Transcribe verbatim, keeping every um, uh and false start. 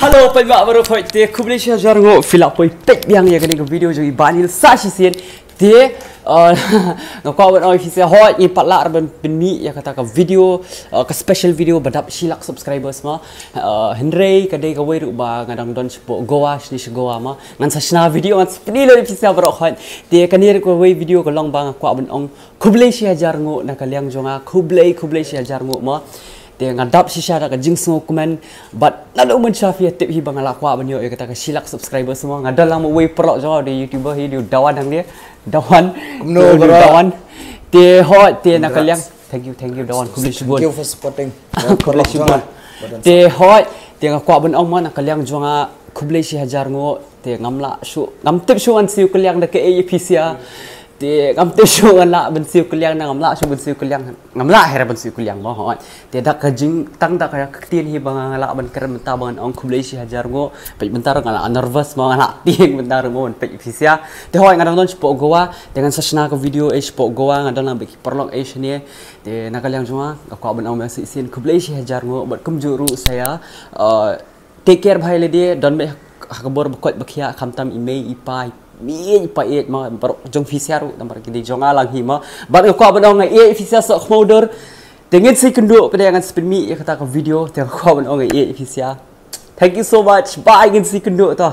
Hello, peit ba baroh, hoi, te khublei shihajar nguh phi la poi peit biang ïa kane ka video jong i Bah Neil sa shisien. Te uh, nga kwah ban ong ïa phi sa, hoi, ngi pat lah ban pynmih ïa kata ka video, uh, ka special video ba dap shi lak subscribers ma. Uh, hynrei ka dei kawei ruh ba nga dang don shapoh Goa, shane sha Goa ma. Ngan sa shna video, ngan sa pyni lut ïa phi sa baroh, hoi. Te kane ruh kawei video ka long ba nga kwah ban ong khublei shihajar nguh na ka liang jong nga, khublei, khublei shihajar nguh ma. Te nga dap shisha da ka jingsngewkmen bad naduh mynshuwa phi tip hi ba nga la kwah ban ïoh ïa kata ka shi lak subscribers ma. Nga don lang ma uwei u paralok jong nga, u dei YouTuber hi, u dei u Dawan hangne. Dawan. Kumno, te u dei u bro? Dawan. Te hoi, te na ka liang. Congrats. Thank you, thank you Dawan. Khublei shibun. Thank you for supporting. Khublei shibun. Te hoi, te nga kwah ban ong ma, na ka liang jong nga khublei shihajar nguh. Te ngam lah shuh, ngam tip shuh ngan siew kylliang da kaei ïa phi sa. Te ngam tip shuh ngan lah ban siew kylliang, na ngam lah shuh ban siew kylliang, ngam lah hi ruh ban siew kylliang mo, hoi. Te da ka jing, tang da ka ktien hi ba nga lah ban kren mynta ba ngan ong khublei shihajar nguh. Peit mynta ruh nga la nervous mo, nga la tieng mynta ruh mo, peit ïa phi sa. Te hoi, nga dang don shapoh Goa, te ngan sa shna ka video ei shapoh Goa, nga don lang bad ki paralok ei shane. Te na ka liang jong nga, nga kwah ban ong biang shisien khublei shihajar nguh bad kumjuh ruh sa ïa, uh, take care bha ïa lade, don beit ha ka bor ba koit ba khiah, khamtam i mei i pa, i mei i pa ïeit ma, baroh jong phi sa ruh, namar ki dei jong nga lang hi ma. Bad nga kwah ban ong nga ïeit ïa phi sa soh khmiew dur. Te ngin sa ïakynduh pat de, ngan sa pynmih ïa kata ka video, te nga kwah ban ong nga ïeit ïa phi sa. Thank you so much. Bye, ngin sa ïakynduh to.